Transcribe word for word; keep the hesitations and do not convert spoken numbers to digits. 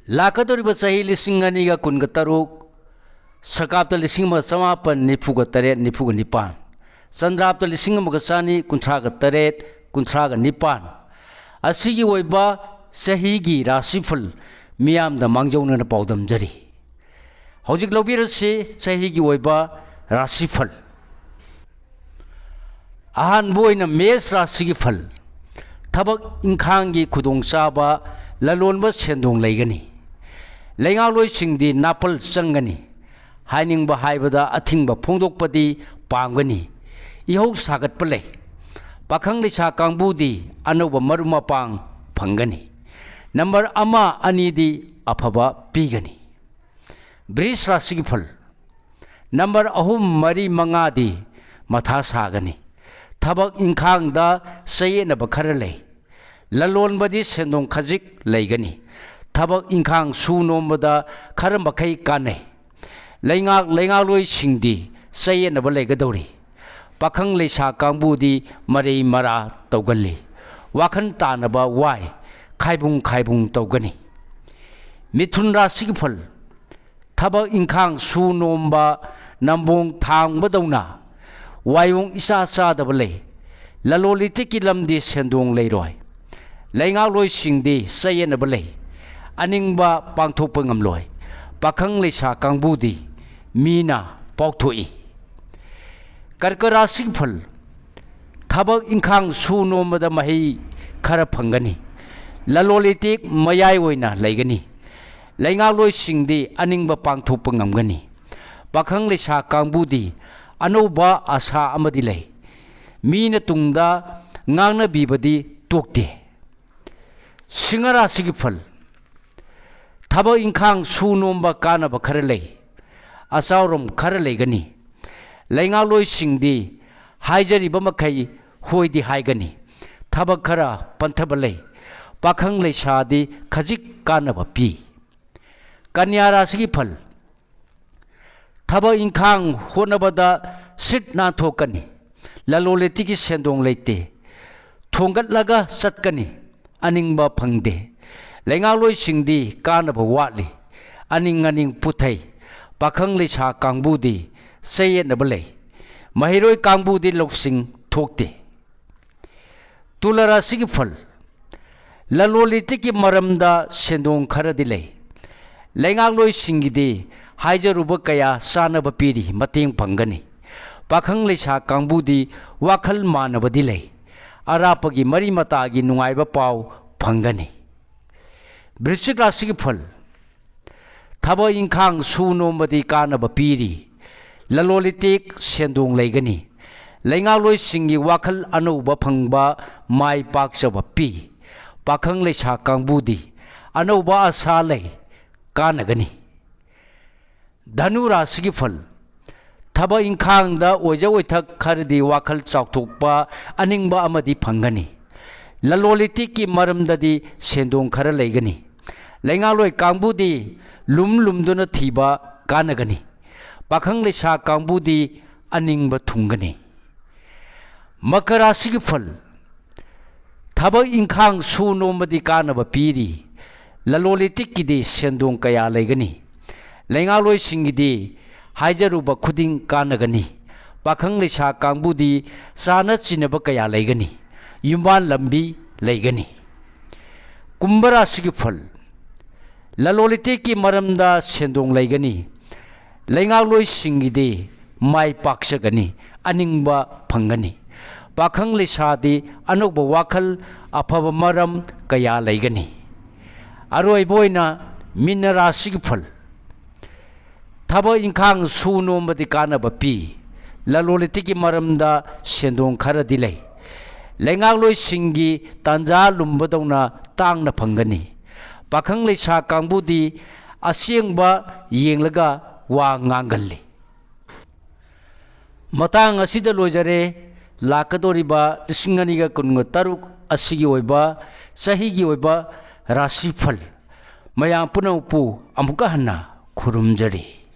ꯂꯥꯛꯀꯗꯧꯔꯤꯕ ꯆꯍꯤ ꯂꯤꯁꯤꯡ ꯑꯅꯤꯒ ꯀꯨꯟꯒ ꯇꯔꯨꯛ, ꯁꯀꯥꯞꯇ ꯂꯤꯁꯤꯡ ꯑꯃꯒ ꯆꯃꯥꯄꯟ ꯅꯤꯐꯨꯒ ꯇꯔꯦꯠ, ꯅꯤꯐꯨꯒ ꯅꯤꯄꯥꯟ, ꯆꯟꯗ꯭ꯔꯥꯞꯇ ꯂꯤꯁꯤꯡ ꯑꯃꯒ ꯆꯅꯤ ꯀꯨꯟꯊ꯭ꯔꯥꯒ ꯇꯔꯦꯠ, ꯀꯨꯟꯊ꯭ꯔꯥꯒ ꯅꯤꯄꯥꯟ ꯑꯁꯤꯒꯤ ꯑꯣꯏꯕ ꯆꯍꯤꯒꯤ ꯔꯥꯁꯤꯐꯜ ꯃꯤꯌꯥꯝꯗ ꯃꯥꯡꯖꯧꯅꯅ ꯄꯥꯎꯗꯝꯖꯔꯤ꯫ ꯍꯧꯖꯤꯛ ꯂꯧꯕꯤꯔꯁꯤ ꯆꯍꯤꯒꯤ ꯑꯣꯏꯕ ꯔꯥꯁꯤꯐꯜ꯫ ꯑꯍꯥꯟꯕ ꯑꯣꯏꯅ ꯃꯦꯁ ꯔꯥꯁꯤꯒꯤ ꯐꯜ꯫ ꯊꯕꯛ ꯏꯪꯈꯥꯡꯒꯤ ꯈꯨꯗꯣꯡꯆꯥꯕ, ꯂꯂꯣꯟꯕ ꯁꯦꯟꯗꯣꯡ ꯂꯩꯒꯅꯤ꯫ ꯂꯩꯉꯥꯛꯂꯣꯏꯁꯤꯡꯗꯤ ꯅꯥꯄꯜ ꯆꯪꯒꯅꯤ꯫ ꯍꯥꯏꯅꯤꯡꯕ ꯍꯥꯏꯕꯗ ꯑꯊꯤꯡꯕ ꯐꯣꯡꯗꯣꯛꯄꯗꯤ ꯄꯥꯝꯒꯅꯤ꯫ ꯏꯍꯧ ꯁꯥꯒꯠꯄ ꯂꯩ꯫ ꯄꯥꯈꯪ ꯂꯩꯁꯥ ꯀꯥꯡꯕꯨꯗꯤ ꯑꯅꯧꯕ ꯃꯔꯨꯞ ꯃꯄꯥꯡ ꯐꯪꯒꯅꯤ꯫ ꯅꯝꯕꯔ ꯑꯃ, ꯑꯅꯤꯗꯤ ꯑꯐꯕ ꯄꯤꯒꯅꯤ꯫ ꯕ꯭ꯔꯤꯖ ꯔꯥꯁꯤꯒꯤ ꯐꯜ꯫ ꯅꯝꯕꯔ ꯑꯍꯨꯝ, ꯃꯔꯤ, ꯃꯉꯥꯗꯤ ꯃꯊꯥ ꯁꯥꯒꯅꯤ꯫ ꯊꯕꯛ ꯏꯪꯈꯥꯡꯗ ꯆꯌꯦꯠꯅꯕ ꯈꯔ ꯂꯩ꯫ ꯂꯂꯣꯟꯕꯗꯤ ꯁꯦꯟꯗꯣꯡ ꯈꯖꯤꯛ ꯂꯩꯒꯅꯤ꯫ ꯊꯕꯛ ꯏꯪꯈꯥꯡ ꯁꯨ ꯅꯣꯝꯕꯗ ꯈꯔ ꯃꯈꯩ ꯀꯥꯟꯅꯩ꯫ ꯂꯩꯉꯥꯛ ꯂꯩꯉꯥꯛꯂꯣꯏꯁꯤꯡꯗꯤ ꯆꯌꯦꯠꯅꯕ ꯂꯩꯒꯗꯧꯔꯤ꯫ ꯄꯥꯈꯪ ꯂꯩꯁꯥ ꯀꯥꯡꯕꯨꯗꯤ ꯃꯔꯩ ꯃꯔꯥ ꯇꯧꯒꯜꯂꯤ꯫ ꯋꯥꯈꯜ ꯇꯥꯅꯕ ꯋꯥꯏ꯫ ꯈꯥꯏꯕꯨꯡ ꯈꯥꯏꯕꯨꯡ ꯇꯧꯒꯅꯤ꯫ ꯃꯤꯊꯨꯟ ꯔꯥꯁꯤꯒꯤ ꯐꯜ꯫ ꯊꯕꯛ ꯏꯪꯈꯥꯡ ꯁꯨ ꯅꯣꯝꯕ ꯅꯝꯕꯣꯡ ꯊꯥꯡꯕꯗꯧꯅ ꯋꯥꯌꯣꯡ ꯏꯆꯥ ꯆꯥꯗꯕ ꯂꯩ꯫ ꯂꯂꯣꯟ ꯏꯇꯤꯛꯀꯤ ꯂꯝꯗꯤ ꯁꯦꯟꯗꯣꯡ ꯂꯩꯔꯣꯏ꯫ ꯂꯩꯉꯥꯛꯂꯣꯏꯁꯤꯡꯗꯤ ꯆꯌꯦꯠꯅꯕ ꯂꯩ꯫ ꯑꯅꯤꯡꯕ ꯄꯥꯡꯊꯣꯛꯄ ꯉꯝꯂꯣꯏ꯫ ꯄꯥꯈꯪ ꯂꯩꯁꯥ ꯀꯥꯡꯕꯨꯗꯤ ꯃꯤꯅ ꯄꯥꯎꯊꯣꯛꯏ꯫ ꯀꯔꯀ ꯔꯥꯁꯤꯒꯤ ꯐꯜ꯫ ꯊꯕꯛ ꯏꯪꯈꯥꯡ ꯁꯨ ꯅꯣꯝꯕꯗ ꯃꯍꯩ ꯈꯔ ꯐꯪꯒꯅꯤ꯫ ꯂꯂꯣꯟ ꯏꯇꯤꯛ ꯃꯌꯥꯏ ꯑꯣꯏꯅ ꯂꯩꯒꯅꯤ꯫ ꯂꯩꯉꯥꯛꯂꯣꯏꯁꯤꯡꯗꯤ ꯑꯅꯤꯡꯕ ꯄꯥꯡꯊꯣꯛꯄ ꯉꯝꯒꯅꯤ꯫ ꯄꯥꯈꯪ ꯂꯩꯁꯥ ꯀꯥꯡꯕꯨꯗꯤ ꯑꯅꯧꯕ ꯑꯁꯥ ꯑꯃꯗꯤ ꯂꯩ꯫ ꯃꯤꯅ ꯇꯨꯡꯗ ꯉꯥꯡꯅꯕꯤꯕꯗꯤ ꯇꯣꯛꯇꯦ꯫ ꯁꯤꯡꯍ ꯔꯥꯁꯤꯒꯤ ꯐꯜ꯫ ꯊꯕꯛ ꯏꯪꯈꯥꯡ ꯁꯨ ꯅꯣꯝꯕ ꯀꯥꯟꯅꯕ ꯈꯔ ꯂꯩ꯫ ꯑꯆꯥꯎꯔꯝ ꯈꯔ ꯂꯩꯒꯅꯤ꯫ ꯂꯩꯉꯥꯛꯂꯣꯏꯁꯤꯡꯗꯤ ꯍꯥꯏꯖꯔꯤꯕ ꯃꯈꯩ ꯍꯣꯏꯗꯤ ꯍꯥꯏꯒꯅꯤ꯫ ꯊꯕꯛ ꯈꯔ ꯄꯟꯊꯕ ꯂꯩ꯫ ꯄꯥꯈꯪ ꯂꯩꯁꯥꯗꯤ ꯈꯖꯤꯛ ꯀꯥꯟꯅꯕ ꯄꯤ꯫ ꯀꯟꯌꯥ ꯔꯥꯁꯤꯒꯤ ꯐꯜ꯫ ꯊꯕꯛ ꯏꯪꯈꯥꯡ ꯍꯣꯠꯅꯕꯗ ꯁꯤꯠ ꯅꯥꯟꯊꯣꯛꯀꯅꯤ꯫ ꯂꯂꯣꯟ ꯏꯇꯤꯛꯀꯤ ꯁꯦꯟꯗꯣꯡ ꯂꯩꯇꯦ꯫ ꯊꯣꯡꯒꯠꯂꯒ ꯆꯠꯀꯅꯤ꯫ ꯑꯅꯤꯡꯕ ꯐꯪꯗꯦ꯫ ꯂꯩꯉꯥꯛꯂꯣꯏꯁꯤꯡꯗꯤ ꯀꯥꯟꯅꯕ ꯋꯥꯠꯂꯤ꯫ ꯑꯅꯤꯡ ꯑꯅꯤꯡ ꯄꯨꯊꯩ꯫ ꯄꯥꯈꯪ ꯂꯩꯁꯥ ꯀꯥꯡꯕꯨꯗꯤ ꯆꯌꯦꯠꯅꯕ ꯂꯩ꯫ ꯃꯍꯩꯔꯣꯏ ꯀꯥꯡꯕꯨꯗꯤ ꯂꯧꯁꯤꯡ ꯊꯣꯛꯇꯦ꯫ ꯇꯨꯂꯥ ꯔꯥꯁꯤꯒꯤ ꯐꯜ꯫ ꯂꯂꯣꯟ ꯏꯇꯤꯛꯀꯤ ꯃꯔꯝꯗ ꯁꯦꯟꯗꯣꯡ ꯈꯔꯗꯤ ꯂꯩ꯫ ꯂꯩꯉꯥꯛꯂꯣꯏꯁꯤꯡꯒꯤꯗꯤ ꯍꯥꯏꯖꯔꯨꯕ ꯀꯌꯥ ꯆꯥꯅꯕ ꯄꯤꯔꯤ, ꯃꯇꯦꯡ ꯐꯪꯒꯅꯤ꯫ ꯄꯥꯈꯪ ꯂꯩꯁꯥ ꯀꯥꯡꯕꯨꯗꯤ ꯋꯥꯈꯜ ꯃꯥꯟꯅꯕꯗꯤ ꯂꯩ꯫ ꯑꯔꯥꯞꯄꯒꯤ ꯃꯔꯤ ꯃꯇꯥꯒꯤ ꯅꯨꯡꯉꯥꯏꯕ ꯄꯥꯎ ꯐꯪꯒꯅꯤ꯫ ꯕ꯭ꯔꯤꯁꯤꯛ ꯔꯥꯁꯤꯒꯤ ꯐꯜ꯫ ꯊꯕꯛ ꯏꯪꯈꯥꯡ ꯁꯨ ꯅꯣꯝꯕꯗꯤ ꯀꯥꯟꯅꯕ ꯄꯤꯔꯤ꯫ ꯂꯂꯣꯟ ꯏꯇꯤꯛ ꯁꯦꯟꯗꯣꯡ ꯂꯩꯒꯅꯤ꯫ ꯂꯩꯉꯥꯛꯂꯣꯏꯁꯤꯡꯒꯤ ꯋꯥꯈꯜ ꯑꯅꯧꯕ ꯐꯪꯕ, ꯃꯥꯏ ꯄꯥꯛꯆꯕ ꯄꯤ꯫ ꯄꯥꯈꯪ ꯂꯩꯁꯥ ꯀꯥꯡꯕꯨꯗꯤ ꯑꯅꯧꯕ ꯑꯁꯥ ꯂꯩ, ꯀꯥꯟꯅꯒꯅꯤ꯫ ꯙꯅꯨ ꯔꯥꯁꯤꯒꯤ ꯐꯜ꯫ ꯊꯕꯛ ꯏꯪꯈꯥꯡꯗ ꯑꯣꯏꯖ ꯑꯣꯏꯊꯛ ꯈꯔꯗꯤ ꯋꯥꯈꯜ ꯆꯥꯎꯊꯣꯛꯄ, ꯑꯅꯤꯡꯕ ꯑꯃꯗꯤ ꯐꯪꯒꯅꯤ꯫ ꯂꯂꯣꯟ ꯏꯇꯤꯛꯀꯤ ꯃꯔꯝꯗꯗꯤ ꯁꯦꯟꯗꯣꯡ ꯈꯔ ꯂꯩꯒꯅꯤ꯫ ꯂꯩꯉꯥꯛꯂꯣꯏ ꯀꯥꯡꯕꯨꯗꯤ ꯂꯨꯝ ꯂꯨꯝꯗꯨꯅ ꯊꯤꯕ ꯀꯥꯟꯅꯒꯅꯤ꯫ ꯄꯥꯈꯪ ꯂꯩꯁꯥ ꯀꯥꯡꯕꯨꯗꯤ ꯑꯅꯤꯡꯕ ꯊꯨꯡꯒꯅꯤ꯫ ꯃꯀꯔ ꯔꯥꯁꯤꯒꯤ ꯐꯜ꯫ ꯊꯕꯛ ꯏꯪꯈꯥꯡ ꯁꯨ ꯅꯣꯝꯕꯗꯤ ꯀꯥꯟꯅꯕ ꯄꯤꯔꯤ꯫ ꯂꯂꯣꯟ ꯏꯇꯤꯛꯀꯤꯗꯤ ꯁꯦꯟꯗꯣꯡ ꯀꯌꯥ ꯂꯩꯒꯅꯤ꯫ ꯂꯩꯉꯥꯛꯂꯣꯏꯁꯤꯡꯒꯤꯗꯤ ꯍꯥꯏꯖꯔꯨꯕ ꯈꯨꯗꯤꯡ ꯀꯥꯟꯅꯒꯅꯤ꯫ ꯄꯥꯈꯪ ꯂꯩꯁꯥ ꯀꯥꯡꯕꯨꯗꯤ ꯆꯥꯅ ꯆꯤꯟꯅꯕ ꯀꯌꯥ ꯂꯩꯒꯅꯤ꯫ ꯌꯨꯝꯕꯥꯟ ꯂꯝꯕꯤ ꯂꯩꯒꯅꯤ꯫ ꯀꯨꯝꯚ ꯔꯥꯁꯤꯒꯤ ꯐꯜ꯫ ꯂꯂꯣꯟ ꯏꯇꯤꯛꯀꯤ ꯃꯔꯝꯗ ꯁꯦꯟꯗꯣꯡ ꯂꯩꯒꯅꯤ꯫ ꯂꯩꯉꯥꯛꯂꯣꯏꯁꯤꯡꯒꯤꯗꯤ ꯃꯥꯏ ꯄꯥꯛꯆꯒꯅꯤ, ꯑꯅꯤꯡꯕ ꯐꯪꯒꯅꯤ꯫ ꯄꯥꯈꯪ ꯂꯩꯁꯥꯗꯤ ꯑꯅꯧꯕ ꯋꯥꯈꯜ, ꯑꯐꯕ ꯃꯔꯝ ꯀꯌꯥ ꯂꯩꯒꯅꯤ꯫ ꯑꯔꯣꯏꯕ ꯑꯣꯏꯅ ꯃꯤꯅ ꯔꯥꯁꯤꯒꯤ ꯐꯜ꯫ ꯊꯕꯛ ꯏꯪꯈꯥꯡ ꯁꯨ ꯅꯣꯝꯕꯗꯤ ꯀꯥꯟꯅꯕ ꯄꯤ꯫ ꯂꯂꯣꯟ ꯏꯇꯤꯛꯀꯤ ꯃꯔꯝꯗ ꯁꯦꯟꯗꯣꯡ ꯈꯔꯗꯤ ꯂꯩ꯫ ꯂꯩꯉꯥꯛꯂꯣꯏꯁꯤꯡꯒꯤ ꯇꯥꯟꯖꯥ ꯂꯨꯝꯕꯗꯧꯅ ꯇꯥꯡꯅ ꯐꯪꯒꯅꯤ꯫ ꯄꯥꯈꯪ ꯂꯩꯁꯥ ꯀꯥꯡꯕꯨꯗꯤ ꯑꯁꯦꯡꯕ ꯌꯦꯡꯂꯒ ꯋꯥ ꯉꯥꯡꯒꯜꯂꯤ꯫ ꯃꯇꯥꯡ ꯑꯁꯤꯗ ꯂꯣꯏꯖꯔꯦ꯫ ꯂꯥꯛꯀꯗꯧꯔꯤꯕ ꯂꯤꯁꯤꯡ ꯑꯅꯤꯒ ꯀꯨꯟꯒ ꯇꯔꯨꯛ ꯑꯁꯤꯒꯤ ꯑꯣꯏꯕ ꯆꯍꯤꯒꯤ ꯑꯣꯏꯕ ꯔꯥꯁꯤꯐꯜ ꯃꯌꯥꯝ ꯄꯨꯝꯅꯃꯛꯄꯨ ꯑꯃꯨꯛꯀ ꯍꯟꯅ ꯈꯨꯔꯨꯝꯖꯔꯤ꯫